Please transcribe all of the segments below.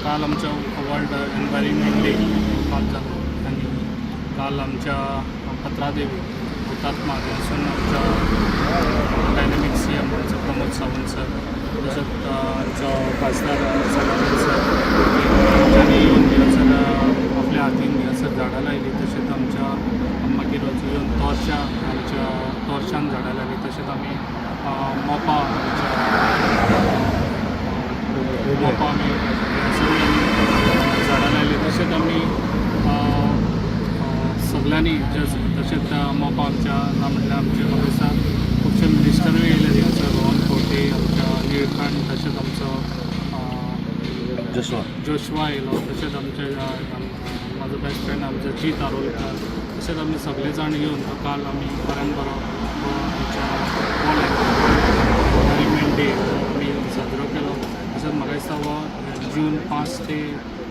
काल आमचो world environment day काल जालो आनी काल आमच्या पत्रादेवी हुतात्मा थंयसून आमच्या डायनॅमीक सी एम आमचो प्रमोद सावंत सर, तशेंच आमचो खासदार सदानंद सर तांच्यांनी येवन हांगासर आपल्या हातीन हांगासर झाडां लायली. तशेंच आमच्या मागीर वचून येवन तोरशा, आमच्या तोरशान झाडां लायली. तशेंच आमी मोपा, आमच्या मोपा आमी हांगासरूय आमी झाडां लायली. तशेंच आमी अ, अ, सगल्यांनी तशेंच मोपा आमच्या ना म्हटल्यार आमचे म्हाका दिसता खुबशे मिनिस्टरूय येयले हांगासर, रोहन खंवटे, आमच्या निळकंठ, तशेंच आमचो जोशवा. जोशवा येयलो. तशेंच आमचे म्हाजो बेस्ट फ्रेंड आमचो जीत आरोलकर. तशेंच आमी सगळे जाण येवन काल आमी बऱ्यान बरो हो आमच्या वर्ल्ड एनवायरमेंट डे आमी साजरो केलो. तशेंच म्हाका दिसता हो जून 5 ते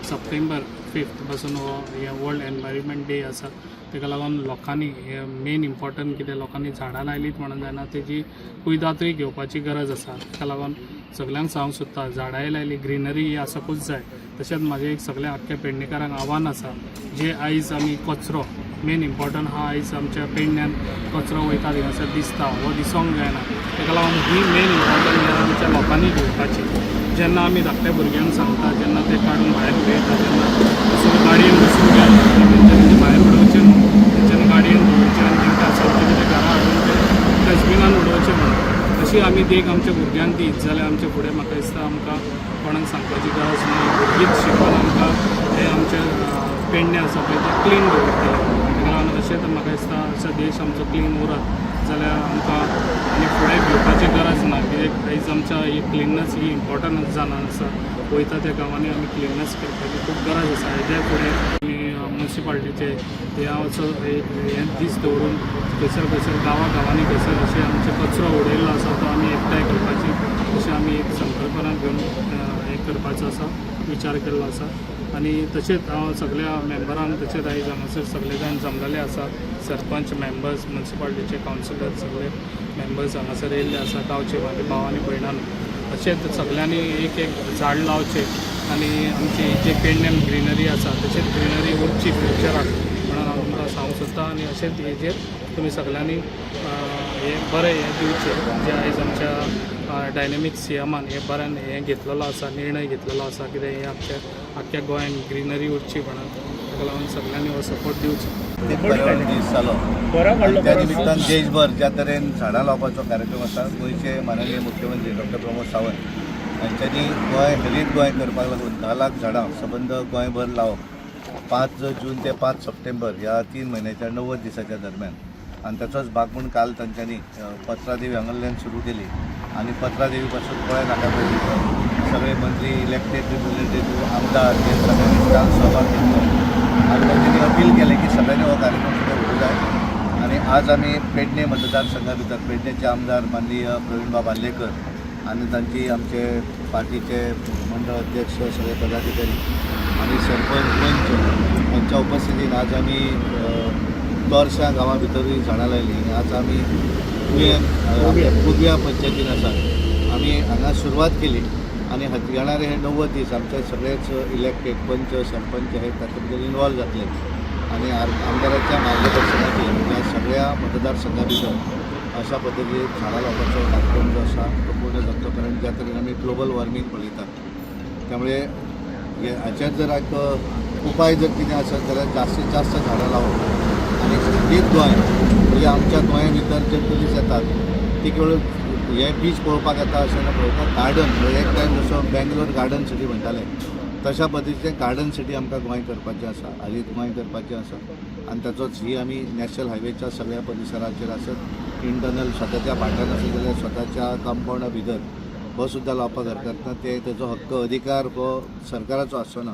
सप्टेंबर 5 पासून हो हे वर्ल्ड एनवायरमेंट डे आसा. ताका लागून लोकांनी हे मेन इम्पॉर्टंट कितें, लोकांनी झाडां लायलींच म्हणून जायना, तेजी कुयदादूय घेवपाची गरज आसा. ताका लागून सगल्यांक सांगूंक सोदता, झाडांय लायली, ग्रिनरी ही आसकूच जाय. तशेंच म्हाजें एक सगळ्या आख्ख्या पेडणेकारांक आव्हान आसा, जे आयज आमी कचरो मेन इम्पॉर्टंट आहा, आयज आमच्या पेडण्यान कचरो वयता थिंगासर दिसता, हो दिसोंक जायना. ताका लागून ही मेन इम्पॉर्टंट हें आमच्या लोकांनी घेवपाची. जेन्ना आमी धाकट्या भुरग्यांक सांगता, जेन्ना ते काडून भायर उडयता, तेन्ना सगळें गाडयेन बसून गेले तेंच्यांनी ते भायर उडोवचें न्हू. तेंच्यांनी गाडयेन दवरचें आनी तेंकां आसा तें ते घरा हाडून ते डस्टबिनान उडोवचें म्हणून. अशी आमी देख आमच्या भुरग्यांक दीत जाल्यार आमच्या फुडें म्हाका दिसता आमकां कोणाक सांगपाची गरज ना. भुरगींच शिकून आमकां हें आमचें पेडणें आसा पळय तें क्लीन दवरतलें. ताका लागून अशेंच म्हाका दिसता, असो देश आमचो क्लीन उरत जाल्यार आमकां आनी फुडें भिवपाची गरज ना. कित्याक आयज आमच्या ही क्लिननेस ही इम्पॉर्टंट जावन आसा. वयता त्या गांवांनी आमी क्लिननेस करपाची खूब गरज आसा. हेज्या फुडें आमी मुन्सिपाल्टीचे हे असो हे दीस दवरून खंयसर खंयसर गांवा गांवांनी खंयसर अशें आमचे कचरो उडयल्लो आसा तो आमी एकठांय करपाची अशें आमी एक संकल्पना घेवन हें करपाचो आसा, विचार केल्लो आसा. आनी तशेंच हांव सगल्या मेंबरांक, तशेंच आयज हांगासर सगळे जाण जमलेले आसा, सरपंच, मेंबर्स, मुन्सिपाल्टीचे कावन्सिलर, सगळे मेंबर्स हांगासर येयल्ले आसा, गांवचे म्हाजे भाव आनी भयणांनो, तशेंच सगल्यांनी एक एक झाड लावचें आनी आमची जे पेडण्यान ग्रिनरी आसा तशेंच ग्रिनरी उरची फ्युचराक म्हणून हांव तुमकां सांगूंक सोदतां. आनी अशेंच हेजेर तुमी सगल्यांनी हें बरें हें दिवचें, जें आयज आमच्या डायनेमीक सीएमान हे बऱ्यान हें घेतलेलो आसा, निर्णय घेतलेलो आसा, कितें हें आमच्या आख्ख्या गोंयान ग्रिनरी उरची म्हणून. ताका लागून सगल्यांनी हो सपोर्ट दिवचो. ते पर्यावरण दीस जालो आनी त्या निमित्तान देशभर ज्या तरेन झाडां लावपाचो कार्यक्रम आसा, गोंयचे माननीय मुख्यमंत्री डॉक्टर प्रमोद सावंत हांच्यांनी गोंय हरीत गोंय करपाक लागून 10 लाख झाडां सबंद गोंयभर लावप 5 जून ते 5 सप्टेंबर ह्या 3 म्हयन्याच्या 90 दिसाच्या दरम्यान. आनी ताचोच भाग म्हूण काल तांच्यांनी पत्रादेवी हांगासरल्यान सुरू केली आनी पत्रादेवी पासून गोंय नाका पर्यंत सगळे मंत्री, इलेक्टेड रिप्रेझेंटेटिव्ह, आमदार हे सगळ्यांनी काल सहभाग घेतलो आनी तांच्यांनी अपील केलें की सगळ्यांनी हो कार्यक्रम फुडें व्हरूंक जाय. आनी आज आमी पेडणे मतदारसंघा भितर पेडणेचे आमदार माननीय प्रवीणबाब आर्लेकर आनी तांची आमचे पार्टीचे मंडळ अध्यक्ष, सगळे पदाधिकारी आनी सरपंच, पंच हांच्या उपस्थितीन आज आमी तोरश्या गांवा भितरूय झाडां लायलीं. आनी आज आमी तुयें कुदव्या पंचायतीन आसात. आमी हांगा सुरवात केली आनी येणारे हे 90 दीस आमचे सगळेच इलेक्टेड पंच, सरपंच हे तातूंत भितर इन्वॉल्व जातले आनी आमदाराच्या मार्गदर्शनाचेर ह्या सगळ्या मतदारसंघा भितर अशा पद्दतीन झाडां लावपाचो कार्यक्रम जो आसा तो पूर्ण जातलो. कारण ज्या तरेन आमी ग्लोबल वॉर्मींग पळयतात, त्यामुळे हाचेर जर एक उपाय जर कितें आसत जाल्यार जास्तीत जास्त झाडां लावप आनी हरीत गोंय. म्हणजे आमच्या गोंया भितर जे टुरिस्ट येतात ती केवळ हे बीच पळोवपाक येता अशें ना, पळोवपाक गार्डन. म्हणजे एक टायम जसो बेंगलोर गार्डन सिटी म्हणटाले, तशा पद्दतीचें गार्डन सिटी आमकां गोंय करपाचें आसा, हरीत गोंय करपाचें आसा. आनी ताचोच ही आमी नॅशनल हायवेच्या सगळ्या परिसराचेर आसत, इंटरनल स्वताच्या भाटान आसत जाल्यार स्वताच्या कंपावंडा भितर हो सुद्दां लावपाक हरकत ना. ते तेजो हक्क अधिकार हो सरकाराचो आसचो ना.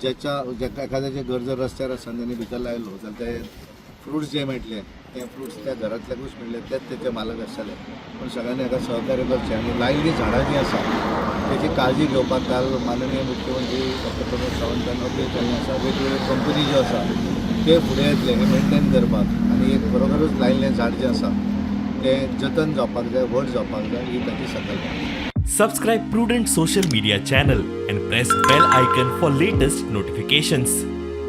ज्याच्या ज्याका एखाद्याचें घर जर रस्त्यार आसा आनी तेणी भितर लायलो जाल्यार ते फ्रुट्स जे मेळटले ते फ्रुट्स त्या घरांतल्याकूच मेळ्ळे, तेच तेचे मालक आसतले. पूण सगळ्यांनी हाका सहकार्य करचें आनी लायिल्लीं झाडां जीं आसा तेची काळजी घेवपाक काल माननीय मुख्यमंत्री डॉक्टर प्रमोद सावंतान अपील केल्लें आसा. वेगवेगळ्यो कंपनी ज्यो आसा ते फुडें येतले हें मेंटेन करपाक आनी एक खरोखरूच लायिल्लें झाड जें आसा तें जतन जावपाक जाय, व्हड जावपाक जाय, ही ताची संकल्पना. Subscribe Prudent Social Media channel and press bell icon for latest notifications.